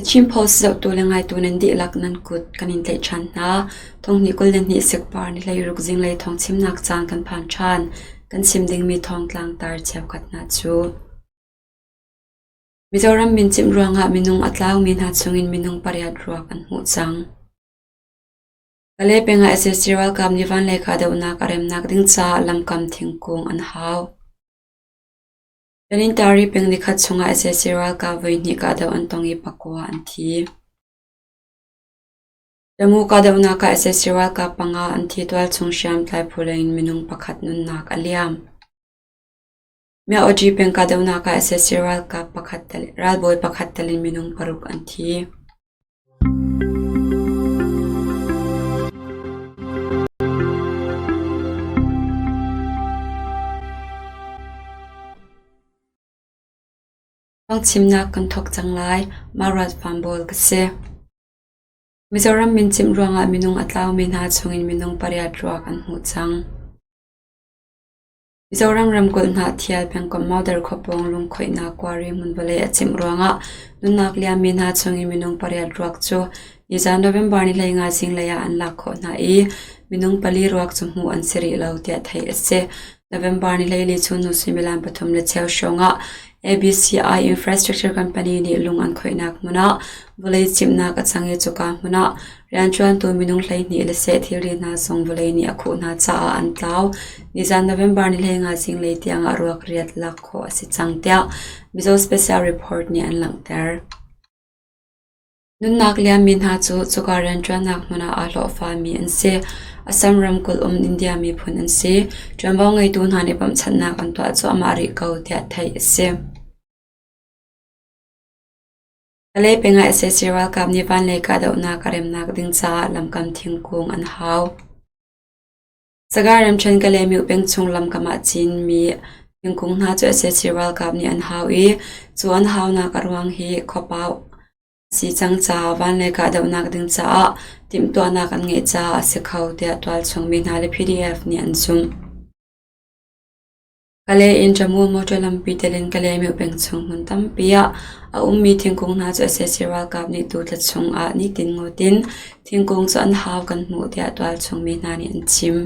The Chin Post zohtu le ngaitu nan dihlak nan kut kan in tlaih ṭhan hna. Thonghnih 22 sikpar ni 16 zinglei thawngchimnak caan kan phan ṭhan. Kan chim dingmi thawngtlang tar cheukhat hna cu. Mizoram mincimh ruangah minung a tlaumi hna chungin minung pariat ruak an hmuh cang. Kalay peng ah sac ralkap nih vanlei kahdohnak a remnak ding caah lamkam thingkung an hau. Tanintari peng nikhat chungah sac ralkap voihnih kahdoh an tong i pakua an thi. Tamu kahdohnak ah sac ralkap panga an thi tualchung hriamtlai phu lei in minung pakhat nunnak a liam. Myaoji peng kahdohnak ah sac ralkap pakhat ralbawi pakhat tel in minung paruk an thi. Thawngchimnak kan thawk cang lai. Mah Farm ka si. Mizoram mincimh ruangah minung a tlaumi hna chungin minung pariat ruak an hmuh cang. Mizoram ramkulh Hnahthial pengkomh Mauder khua pawng lungkhoihnak kuari hmun vawlei a cimh ruangah nunnak liammi hna chungin minung pariat ruak cu nizan November ni 15 zinglei ah an lak khawh hna i minung pali ruak cu hmuh an si rih lo tiah theih a si. November ni 14 chun hnu suimilam pathum le cheu hrawng ah ABCI Infrastructure Company nih lung an khoihnak hmun ah vawlei cimhnak a cang i cuka hmun ah Rianṭuantu minung 12 le seh thilri hna zong vawlei nih a khuh hna caah an tlau. Nizan November ni 15 zinglei tiangah ruak riat lak khawh a si cang tiah Mizo Special Report nih an langhter. Nunnak liammi hna cu cuka rianṭuannak hmun ah aa hlawhfami an si. Assam ramkulh um India miphun an si. Ṭuanvo ngeitu hna nih bawmhchanhnak an tuah cuahmah rih ko tiah theih a si. Kalay peng ah sac ralkap nih vanlei kahdohnak a remnak ding caah lamkam thingkung an hau. Sagaing ramṭhen Kalaymyo peng chung lamkam ah cinmi thingkung hna cu sac ralkap nih an hau i cu an haunak a ruang hi khuapau a si cang caah vanlei kahdohnak ding caah timhtuahnak an ngeih caah a si kho tiah tualchung mi hna le PDF nih an zumh. Kalay in Jammu motor lampi tel in Kalaymyo peng chung hmun tampi ah a ummi thingkung hna cu sac ralkap nih tuthla chung ah nitin ngawt in thingkung cu an hau kan hmuh tiah tualchung mi hna nih an chim.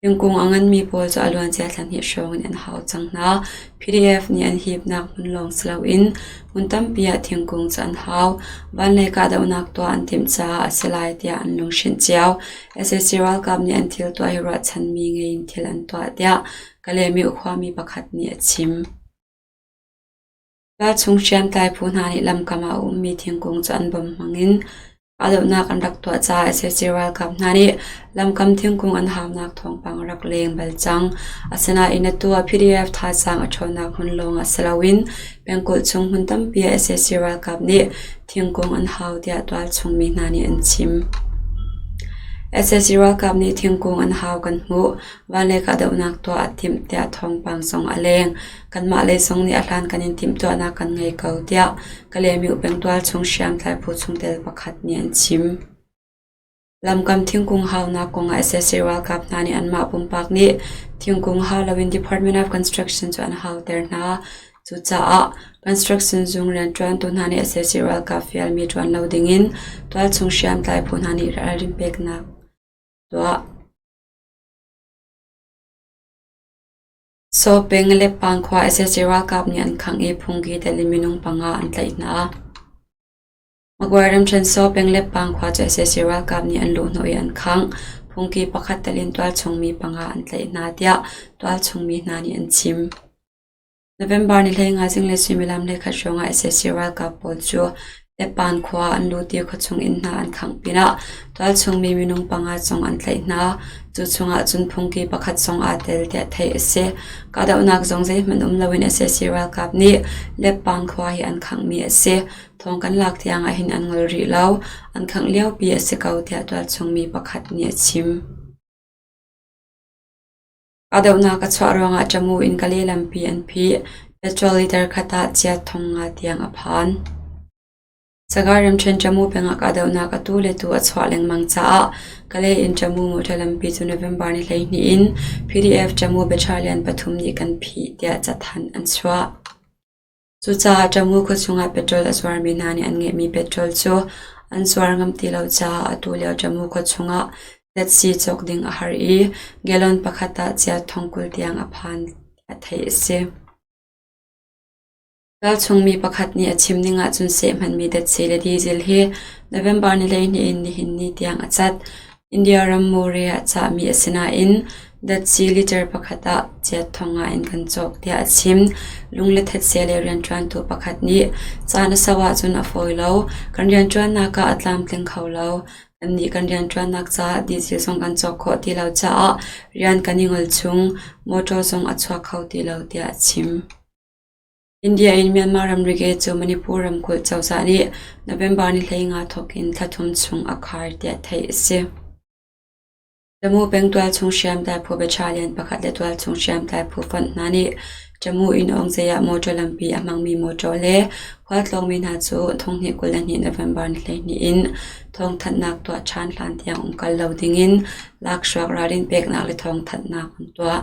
Thingkung a nganmi pawl cu a luancia thla hnih hrawng in an hau cang hna. PDF nih an hipnak hmun lawng si loin hmun tampi ah thingkung cu an hau. Vanlei kahdohnak tuah an timh caah a si lai tiah an lunghrinh cio. Sac ralkap nih an thil tuah hi ruahchanmi ngei in thil an tuah tiah Kalaymyo khuami pakhat nih a chim. Ralchung hriamtlai phu hna nih lamkam ah a ummi thingkung cu an bom hmang in kahdohnak an rak tuah caah sac ralkap hna nih lamkam thingkung an haunak thawngpang a rak leng bal cang. Asinain atu ah PDF thazaang a ṭhawnnak hmun lawng ah si loin pengkulh chung hmun tampi ah sac ralkap nih thingkung an hau tiah tualchung mi hna nih an chim. Sac ralkap nih thingkung an hau kan hmuh. Vanlei kahdohnak tuah a timh tiah thawngpang zong a leng. Kanmah lei zong nih a hlankan in timhtuahnak kan ngei ko tiah Kalaymyo peng tualchung hriamtlai phu chungtel pakhat nih an chim. Lamkam thingkung haunak kong ah sac ralkap hna nih anmah pumpak nih thingkung hau loin Department of Construction cu an hauter hna. Cucaah construction zung rianṭuantu hna nih sac ralkap fialmi ṭuan lo dingin tualchung hriamtlai phu hna nih ralrin peknak tuah. Saw peng Lepang khua sac ralkap nih an khangh i phungki tel in minung panga an tlaih hna. Magway ramṭhen Saw peng Lepang khua cu sac ralkap nih an luhhnawh i an khangh. Phungki pakhat tel in tualchung mi panga an tlaih hna tiah tualchung mi hna nih an chim. November ni 15 zinglei suimilam 11 hrawng ah sac ralkap pawl cu Lepan khua an lut i khuachung inn hna an khangh pinah tualchung mi minung panga zong an tlaih hna. Cu chungah cun phungki pakhat zong aa tel tiah theih a si. Kahdohnak zong zeihmanh um loin sac ralkap nih Lepan khua hi an khanghmi a si. Thawng kan lak tiang ahhin an ngol rih lo. An khangh liopi a si ko tiah tualchung mi pakhat nih a chim. Kahdohnak a chuah ruangah Tamu in Kalay lampi an phih. Petrol liter khat ah chiat thong nga tiang a phan. Sagaing ramṭhen Tamu peng ah kahdohnak atu le tu a chuah lengmang caah Kalay in Tamu motor lampi cu November ni 12 in PDF Tamu Battalion pathum nih kan phih tiah cathanh an chuah. Cucaah Tamu khuachung ah petrol a zuarmi hna nih an ngeihmi petrol cu an zuar ngam ti lo caah atu lio Tamu khuachung ah datsi cawk ding a har i gallon pakhat ah cia 20,000 tiang a phan tiah theih a si. Tualchung mi pakhat nih a chim ning ahcun seh hmanmi datsi le diesel hi November ni 12 in nihin ni tiang a cat. India ram Mawre ah cahmi a si nain datsi liter pakhat ah chiat thong nga in kan cawk tiah a chim. Lung le thetse le rianṭuantu pakhat nih caan a sau ahcun a fawi lo. Kan rianṭuannak ah a tlamtling kho lo. Kannih kan rianṭuannak caah diesel zong kan cawk khawh ti lo caah rian kan i ngol chung. Motor zong a chuak kho ti lo tiah a chim. India in Myanmar ramri gate cu Manipur ramkulh cozah nih November ni 15 thawk in thla thum chung a khar tiah theih a si. Tamu peng tualchung hriamtlai phu battalion pakhat le tualchung hriamtlai phu fonh hna nih Tamu in Awngzei ah motor lampi a hmangmi motor le khualtlawngmi hna cu 2022 November ni 12 in thawngthanhnak tuah ṭhan hlan tiang um kal lo dingin lakhruak ralrin peknak le thawngthanhnak an tuah.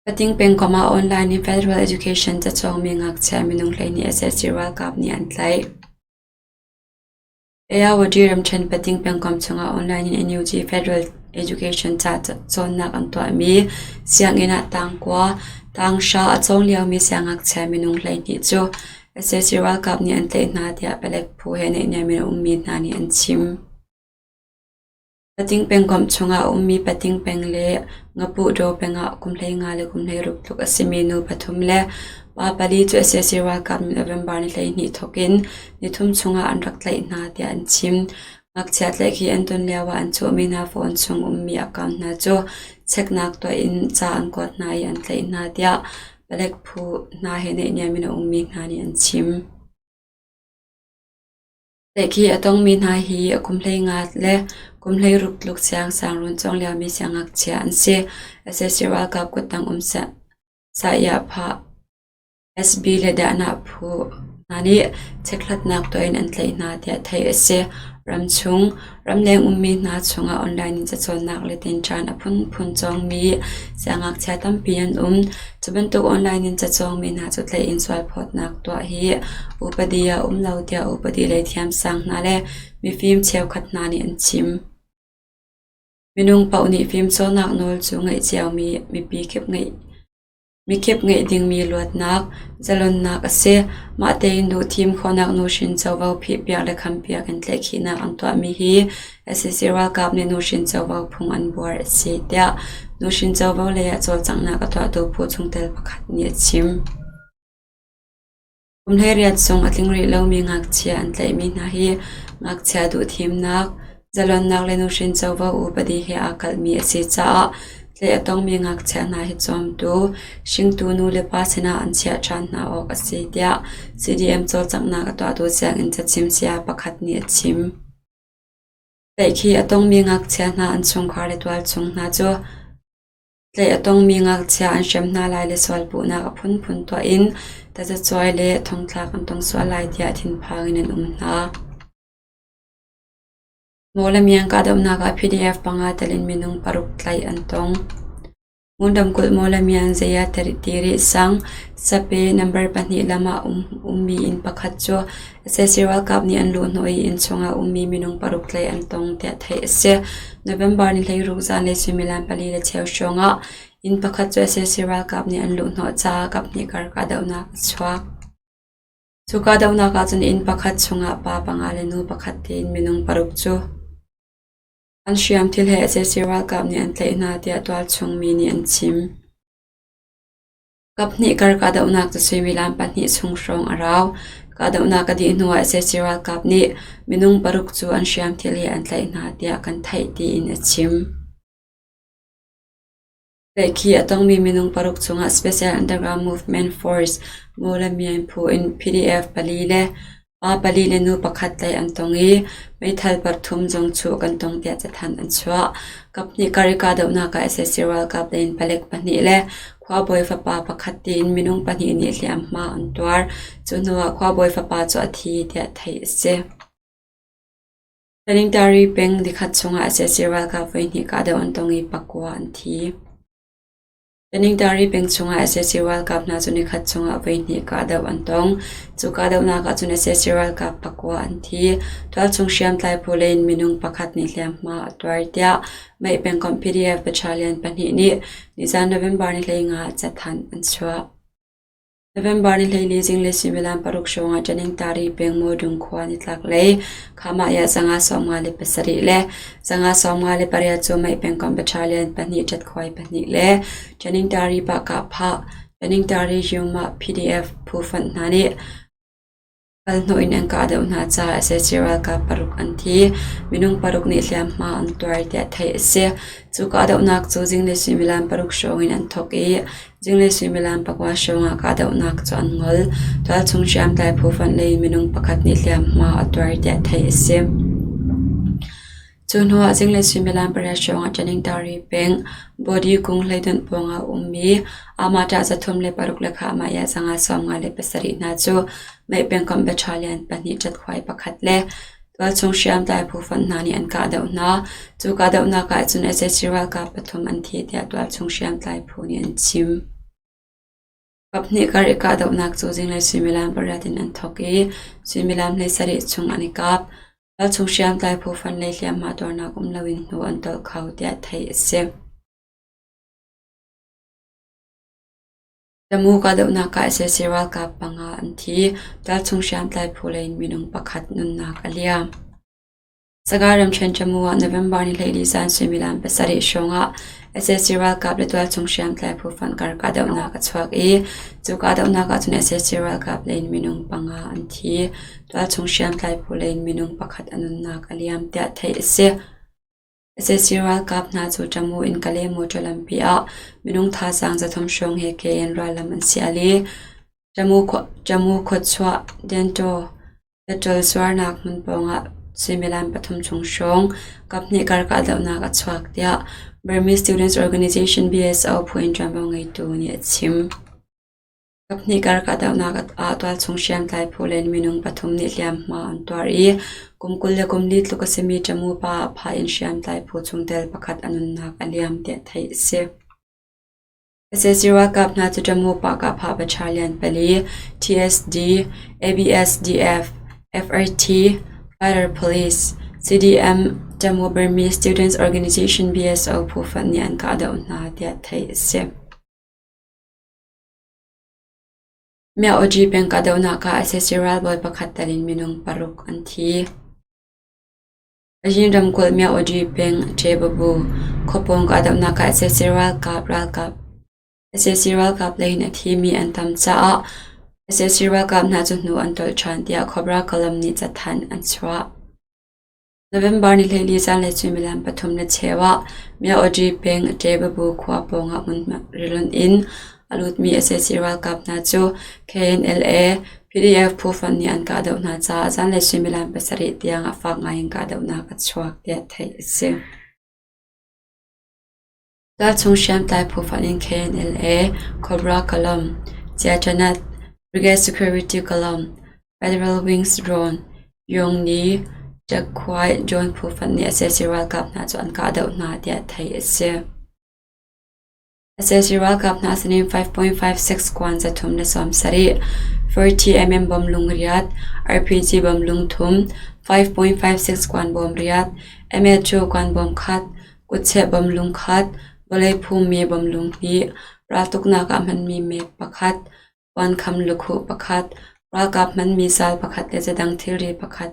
Pating pengkomh ah online in Federal Education cacawngmi ngakchia minung 12 sac ralkap nih an tlaih. Ayeyarwady ramṭhen Pating pengkomh chungah online in NUG Federal Education ca cawnnak an tuahmi sianginn ah tangkua, tanghra a cawng liomi siangngakchia minung 12 cu sac ralkap nih an tlaih hna tiah palek phu he naihniam in a ummi hna nih an chim. Pating pengkomh chungah a ummi Pating peng le Ngapuhdaw peng ah kum 15 le kum 16 tluk a simi nu pathum le pa pali cu sac ralkap nih November ni 12 thawk in nithum chungah an rak tlaih hna tiah an chim. Ngakchia tlaihkhih an ton lioah an chuahmi hna phone chung ummi account hna cu cheknak tuah in ca an kuat hna i an tlaih hna tiah palek phu hna he naihniam in a ummi hna nih an chim. Tlaihkhih a tongmi hna hi a kum 15 le kum 16 tluk siangsangruun cawng liomi siangngakchia an si. Sac ralkap kuttang um Sayapha SB le Dahnah phu hna nih chekhlatnak tuah in an tlaih hna tiah theih a si. Ramchung, ramleng ummi hna chungah online in cacawnnak le tinṭan a phunphun cawngmi siangngakchia tampi an um. Cu bantuk online in cacawngmi hna cu tlaih in sualphawtnak tuah hi upadi ah a um lo tiah upadi lei thiamsang hna le mifim cheukhat hna nih an chim. Minung paoh nih fimcawnnak nawl cu ngeih ciomi mipi kip ngeih Mikip ngeih dingmi luatnak, zalonnak a si. Mah tein duhthim khawhnak nuhrin covo phihpiak le khampiak in tlaihkhihnak an tuahmi hi sac ralkap nih nuhrin covo phung an buar a si, tiah nuhrin covo lei ah cawlcanghnak a tuahtu phu chungtel pakhat nih a chim. Kum 18 chung a tling rih lomi ngakchia an tlaihmi hna hi ngakchia duhthimnak, zalonnak le nuhrin covo upadi he aa kalhmi a si caah tlaih a tongmi ngakchia hna hi cawmtu, hringtu nulepa sinah an chiah ṭhan hna awk a si tiah CDM cawlcanghnak a tuahtu sianginn cachim saya pakhat nih a chim. Tlaihkhih a tongmi ngakchia hna an chungkhar le tualchung hna cu Tlaih a tongmi ngakchia an hrem hna lai le sualpuhnak a phunphun tuah in tazacuai le thongthlak an tong sual lai tiah thinphang in an um hna. Mawlamiang kahdohnak ah PDF panga tel in minung paruk tlaih an tong. Ngun ramkulh Mawlamiang Zaya Tiri sang Sape number pahnih lam ah ummi inn pakhat cu sac ralkap nih an luhhnawh i inn chungah ummi minung paruk tlaih an tong tiah theih a si. November ni 16 zanlei suimilam pali le cheu hrawng ah inn pakhat cu sac ralkap nih an luhhnawh caah kaphnih kar kahdohnak a chuak. Cu kahdohnak ah cun inn pakhat chungah pa panga le nu pakhat tiin minung paruk cu an hriamthil he sac ralkap nih an tlaih hna tiah tualchung mi nih an chim. Kaphnih kar kahdohnak cu suimilam pahnih chung hrawng a rau. Kahdohnak a dih hnuah sac ralkap nih minung paruk cu an hriamthil he an tlaih hna tiah kan theih tiin a chim. Tlaihkhih a tongmi minung paruk chungah Special Underground Movement Force Mawlamyine phu in PDF pali le Pa pali le nu pakhat tlaih an tong i meithal pathum zong chuh kan tong tiah cathanh an chuah. Kaphnih kar i kahdohnak ah sac ralkap lei in palek pahnih le khuabawi fapa pakhat tiin minung pahnih nih hliamhma an tuar. Cu hnuah khuabawi fapa cu a thi tiah theih a si. Taningtari peng nikhat chungah sac ralkap voihnih kahdoh an tong i pakua an thi. Taningtari peng chungah sac ralkap hna cu nikhat chungah voihnih kahdoh an tong. Cu kahdohnak ahcun sac ralkap pakua an thi. Tualchung hriamtlai phu lei in minung pakhat nih hliamhma a tuar tiah Mei pengkomh PDF battalion pahnih nih nizan November ni 15 ah cathanh an chuah. November ni 14 zinglei suimilam paruk hrawng ah Taningtari peng Mawdung khua nitlaklei Khamah 557 le 558 cu Mei pengkomh battalion pahnih ṭatkhuai pahnih le Taningtari Pahkahphah, Taningtari Yumah PDF phu fonh hna nih Kalhnawh in an kahdoh hna caah sac ralkap paruk an thi. Minung paruk nih hliamhma an tuar tiah theih a si. Cu kahdohnak cu zinglei suimilam paruk hrawng in an thawk i zinglei suimilam pakua hrawng ah kahdohnak cu an ngol. Tualchung hriamtlai phu fonh lei in minung pakhat nih hliamhma a tuar tiah theih a si. Cu hnuah zinglei suimilam pariat hrawngah Taningtari peng Bawdi kung hleidonh pawngah a ummi Amah 306 le Khahmah 557 hna cu Mei pengkomh battalion pahnih ṭatkhuai pakhat le tualchung hriamtlai phu fonh hna nih an kahdoh hna. Cu kahdohnak ah cun sac ralkap pathum an thi tiah tualchung hriamtlai phu nih an chim. Kaphnih kar i kahdohnak cu zinglei suimilam pariat in an thawk i suimilam 17 chung an i kap. Ralchung hriamtlai phu fonh lei hliamhma tuarnak um loin hnu an tolh kho tiah theih a si. Tamu kahdohnak ah sac ralkap panga an thi. Ralchung hriamtlai phu lei in minung pakhat nunnak a liam. Sagaing ramṭhen Tamu ah November ni 14 zan suimilam pasarih hrawngah sac ralkap le tualchung hriamtlai phu fonh kar kahdohnak a chuak i cu kahdohnak ah cun sac ralkap lei in minung panga an thi. Tualchung hriamtlai phu lei in minung pakhat a nunnak a liam tiah theih a si. Sac ralkap hna cu Tamu in Kale motor lampi ah minung thazaang 300 hrawng he ke in rallam an sial i Tamu khuachuah Dento Petrol zuarnak hmun pawngah suimilam pathum chung hrawng kaphnih kar kahdohnak a chuak tiah Burmese Students Organization BSO phu in ṭuanvo ngeitu nih a chim. Kaphnih kar kahdohnak ah tualchung hriamtlai phu le minung pathum nih hliamhma an tuar i kum 24 tluk a simi Tamu pa ah phah in hriamtlai phu chungtel pakhat a nunnak a liam tiah theih a si. Sac ralkap hna cu Tamu Pahkahphah Battalion pali, TSD, ABSDF, FRT, Fighter Police, CDM, Tamu Burmese Students Organization BSO phu fonh nih an kahdoh hna tiah theih a si. Myaoji peng kahdohnak ah sac ralbawi pakhat tel in minung paruk an thi. Chin ramkulh Myaoji peng Ṭebabu khuapawng kahdohnak ah sac ralkap ralkap sac ralkap lei in a thimi an tam caah sac ralkap hna cu hnu an tolh ṭhan tiah Cobra Column nih cathanh an chuah. November ni 14 zanlei suimilam pathum le cheu ah Myaoji peng Ṭebabu khua pawngah hmunhma rilonh in a lutmi sac ralkap hna cu KNLA, PDF phu fonh nih an kahdoh hna caah zanlei suimilam pasarih tiang ah fak ngaiin kahdohnak a chuak tiah theih a si. Tualchung hriamtlai phu fonh in KNLA, Cobra Column, Chiachanat, Brigade Security Column, Federal Wings Drone, Yongni, Ṭakkhuai Drone phu fonh nih sac ralkap hna cu an kahdoh hna tiah theih a si. Sac ralkap hna sinin 5.56 kuan 370, 40mm bom lungriat, RPG bom lungthum, 5.56 kuan bom riat, MA2 kuan bom khat, kutcheh bom lungkhat, vawlei phummi bom lunghnih, raltuknak ah hmanmi mep pakhat, kuankham lukhuh pakhat, ralkap hmanmi zal pakhat le zedang thilri pakhat.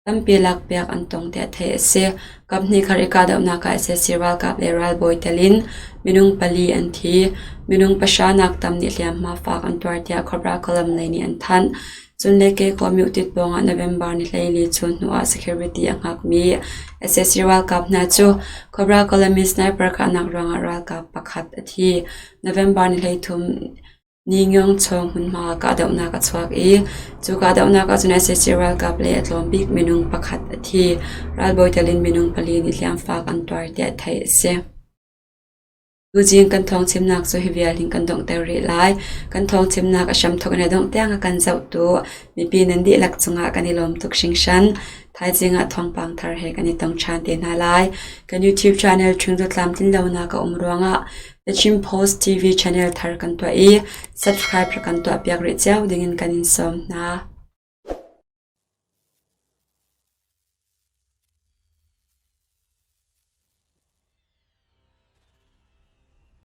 Tampi lakpiak an tong tiah theih a si. Kaphnih kar i kahdohnak ah sac ralkap le ralbawi tel in minung pali an thi. Minung pahra nak tam nih hliamhma fak an tuar tiah Cobra Column lei nih an thanh. Cun le Kekaw Myutit pawng ah November ni 14 chun hnu ah security a hngakmi sac ralkap hna cu Cobra Column in sniper kahnak ruangah ralkap pakhat a thi. November ni 33 Ningyongchawng hmunhma ah kahdohnak a chuak i cu kahdohnak ah cun sac ralkap le a tlawm bik minung pakhat a thi. Ralbawi tel in minung pali nih hliamfak an tuar tiah theih a si. Tuzing kan thawngchimnak cu hi vial hin kan donghter rih lai. Kan thawngchimnak a hramthawk in a dongh tiang a kan zohtu mipi nan dihlak cungah kan i lawm tuk hringhran. Thaizing ah thawngpang thar he kan i tong ṭhan te hna lai. Kan YouTube channel chung cu tlamtlin lonak a um ruangah The Chin Post TV channel thar kan tuah i subscribe rak kan tuahpiak rih cio dingin kan in sawm hna.